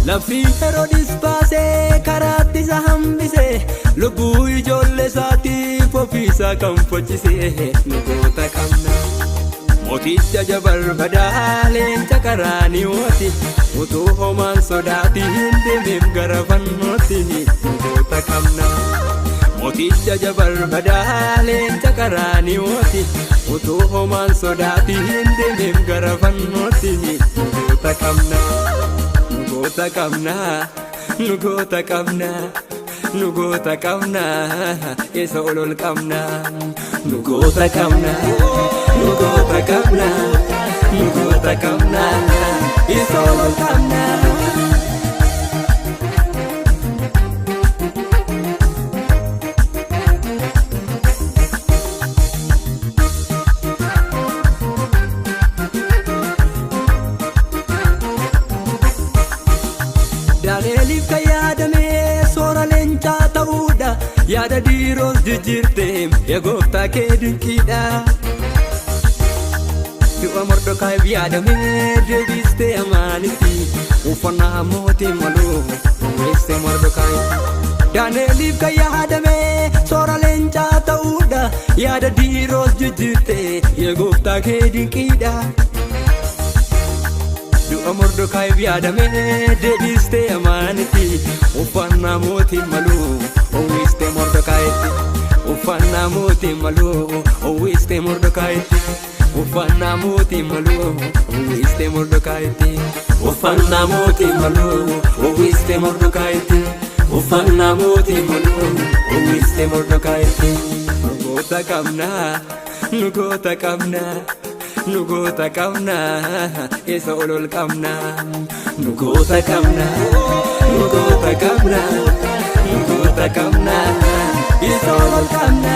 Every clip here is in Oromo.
Labsii Heroodis baasee karaatti isa hambise, lubbuu ijoollee isaatiif ofiisaa kan fochise, nu goota qabna. Mooticha jabarbadaa leenca Qaraaniyooti, utuu homaan sodaatiin deemeef gara fannootti, nu goota qabna. Mooticha jabarbadaa leenca Qaraaniyooti, utuu homaan sodaatiin deemeef gara fannootti, nu goota qabna. Nu goota qabna. Nu goota qabna. Nu goota qabna. Isa ol ol qabna. Nu goota qabna. Nu goota qabna. Nu goota qabna. Isa ol ol qabna. Daani'eliif kan yaadame soora leencaa ta'uudha. Yaada diiroos jijjiirte, yaa gooftaa kee dinqiidha. Du'a Mordokaayiif yaadame deebistee Amaanitti, uffannaa mootii malu uwwiste Mordokaayi. Daani'eliif kan yaadame soora leencaa ta'uudha. Yaada diiroos jijjiirte, yaa gooftaa kee dinqiidha. Du'a Mordokaayiif yaadame deebistee Amaanitti, uffannaa mootii malu uwwiste Mordokaayitti. Uffannaa mootii malu uwwiste Mordokaayitti. Uffannaa mootii malu uwwiste Mordokaayitti. Uffannaa mootii malu uwwiste Mordokaayitti. Uffannaa mootii malu uwwiste Mordokaayitti. Nu goota qabna. Nu goota qabna. Nu goota qabna. Isa ol ol qabna. Nu goota qabna. Nu goota qabna. Nu goota qabna. Isa ol ol qabna.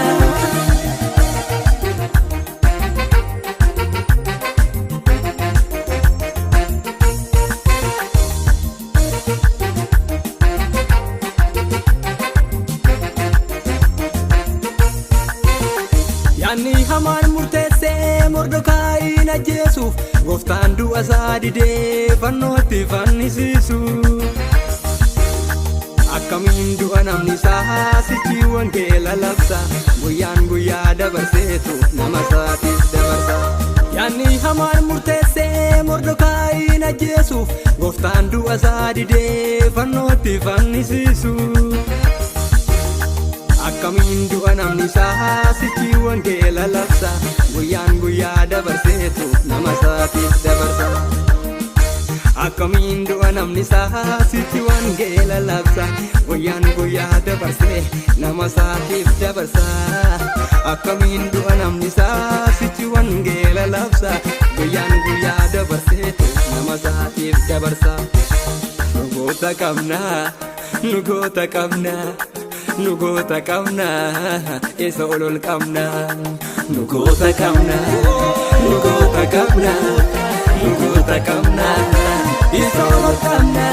Yaanni hamaan murteessee Mordokaayiin ajjeesuuf, gooftaan du'a isaa didee fannootti fannisiisu. Akkamiin du'a namni isaa sichi wangeela labsa, guyyaan guyyaa dabarseetu nama isaatiif dabarsa. Yaanni hamaan murteessee Mordokaayiin ajjeesuuf, gooftaan du'a isaa didee fannootti fannisiisu. Akkamiin du'a namni isaa sichi wangeela labsa, guyyaan guyyaa dabarseetu nama isaatiif dabarsa. Akkamiin du'a namni isaa sichi wangeela labsa, guyyaan guyyaa dabarsee nama isaatiif dabarsa. Akkamiin du'a namni isaa sichi wangeela labsa, guyyaan guyyaa dabarseetu nama isaatiif dabarsa. Nu goota qabna. Nu goota qabna. Nu goota qabna. Isa ol ol qabna. Nu goota qabna. Nu goota qabna. Nu goota qabna. Isa ol ol qabna.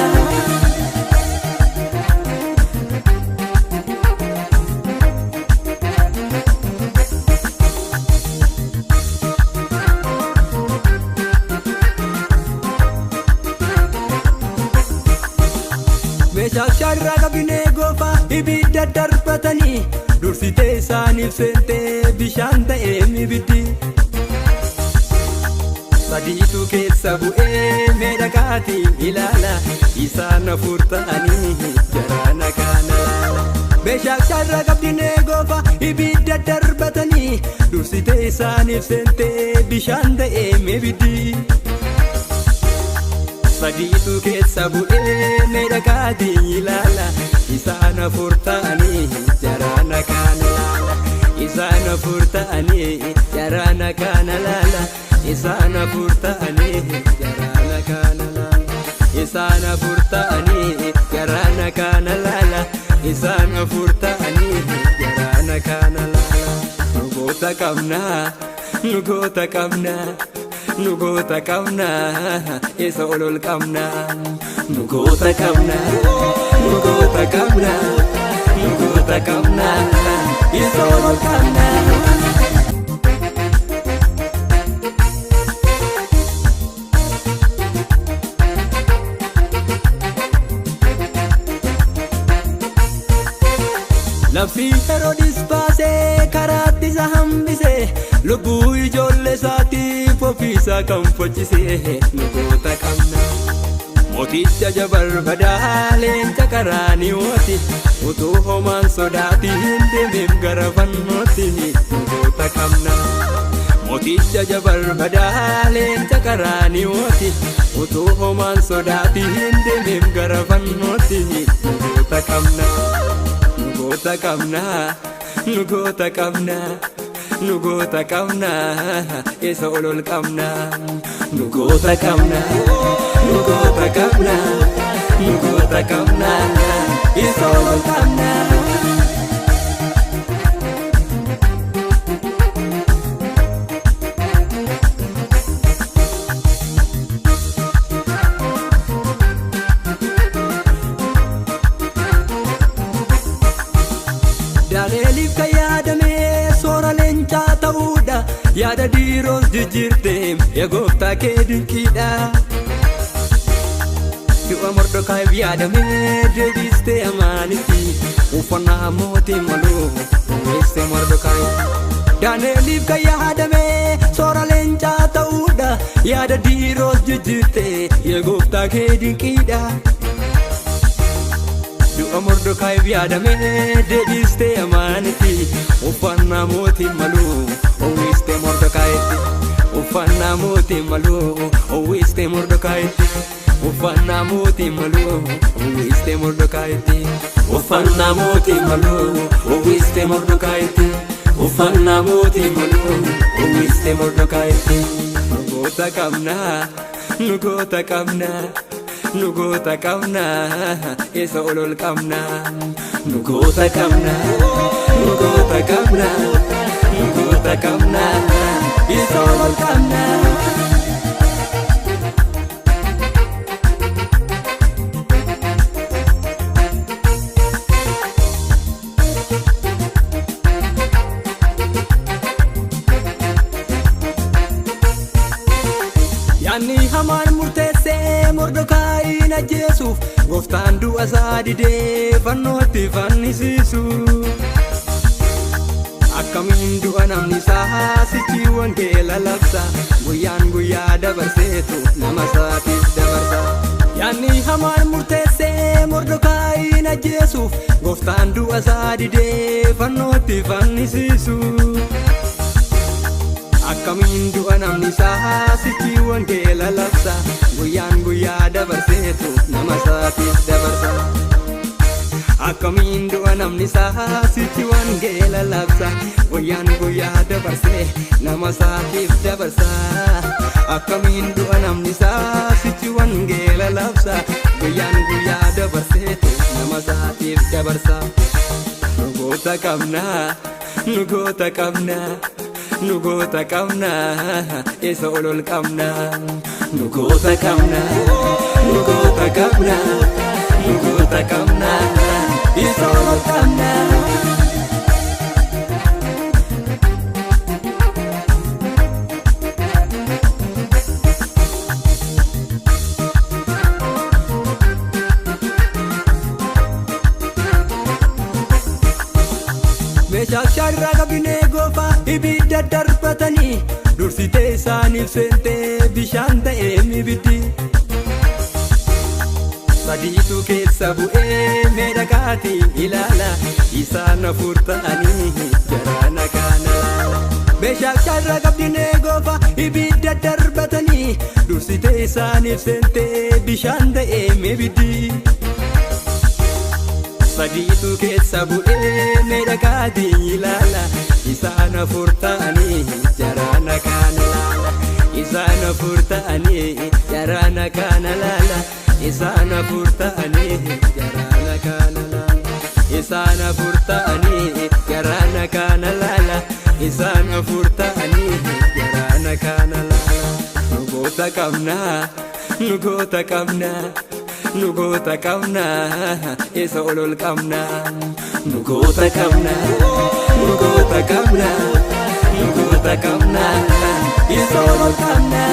Meeshaa shaarraa qabinee goofa ibidda darbatanii, dursitee isaaniif seentee bishaan ta'ee ibiddi. Sadiitu keessa bu'ee meedhaqaatii ilaala, isaan afur ta'anii jaraana kaana laala. Meeshaa shaarraa qabinee goofa ibidda darbatanii, dursitee isaaniif seentee bishaan ta'ee ibiddi. Sadiitu keessa bu'ee meedhaqaatii ilaala, isaan afur ta'anii jaraana kaana laala. Isaan afur ta'anii jaraana kaana laala. Isaan afur ta'anii jaraana kaana laala. Isaan afur ta'anii jaraana kaana laala. Isaan afur ta'anii jaraana kaana laala. Nu goota qabna. Nu goota qabna. Nu goota qabna. Isa ol ol qabna. Nu goota qabna. Nu goota qabna. Nu goota qabna. Isa ol ol qabna. Labsii Heroodis baasee karaatti isa hambise, lubbuu ijoollee isaatiif ofiisaa kan fochise, nu goota qabna. Mooticha jabarbadaa leenca karaaniyooti, utuu homaan sodaatiin deemeef gara fannootti, nu goota qabna. Mooticha jabarbadaa leenca karaaniyooti, utuu homaan sodaatiin deemeef gara fannootti, nu goota qabna. Nu goota qabna, nu goota qabna, nu goota qabna, isa ol qabna. Nu goota qabna, nu goota qabna, nu goota qabna, isa ol qabna. Daani'eliif kan yaadame soora leencaa ta'uudha. Yaada diiroos jijjiirte, yaa gooftaa kee dinqiidha. Du'a Mordokaayiif yaadame deebistee amaanitti, uffannaa mootii malu uwwiste Mordokaayi. Daani'eliif kan yaadame soora leencaa ta'uudha. Yaada diiroos jijjiirte, yaa gooftaa kee dinqiidha. Du'a Mordokaayiif yaadame deebistee amaanitti, uffannaa mootii malu uwwiste Mordokaayitti. Uffannaa mootii malu uwwiste Mordokaayitti. Uffannaa mootii malu uwwiste Mordokaayitti. Uffannaa mootii malu uwwiste Mordokaayitti. Uffannaa mootii malu uwwiste Mordokaayitti. Nu goota qabna, nu goota qabna, nu goota qabna, isa ol qabna. Nu goota qabna, nu goota qabna, nu goota qabna, isa ol qabna. Yaanni hamaan murteessee Mordokaayiin ajjeesuuf, gooftaan du'a isaa didee fannootti fannisiisu. Akkamiin du'a namni isaa sichi wangeela labsa, guyyaan guyyaa dabarseetu nama isaatiif dabarsa. Yaanni hamaan murteessee Mordokaayiin ajjeesuuf, gooftaan du'a isaa didee fannootti fannisiisu. Akkamiin du'a namni isaa sichi wangeela labsa, guyyaan guyyaa dabarseetu nama isaatiif dabarsa. Akkamiin du'a namni isaa sichi wangeela labsa, guyyaan guyyaa dabarsee nama isaatiif dabarsa. Akkamiin du'a namni isaa sichi wangeela labsa, guyyaan guyyaa dabarseetu nama isaatiif dabarsa. Nu goota qabna, nu goota qabna, nu goota qabna, isa ol qabna. Nu goota qabna, nu goota qabna, nu goota qabna, isa ol qabna. Meeshaa sharraa qabinee goofa ibidda darbatanii, dursitee isaaniif seentee bishaan ta'ee ibiddi. Sadiitu keessa bu'ee meedhaqaatii ilaala, isaan afur ta'anii jaraana kaana laala. Meeshaa sharraa qabdinee goofa ibidda darbatanii, dursitee isaaniif seentee bishaan ta'ee ibiddi. Sadiitu keessa bu'ee meedhaqaatii ilaala, isaan afur ta'anii jaraana kaana laala. Isaan afur ta'anii jaraana kaana laala. Isaan afur ta'anii jaraana kaana laala. Isaan afur ta'anii jaraana kaana laala. Isaan afur ta'anii jaraana kaana laala. Nu goota qabna, nu goota qabna, nu goota qabna, isa ol qabna. Nu goota qabna, nu goota qabna, nu goota qabna, isa ol qabna.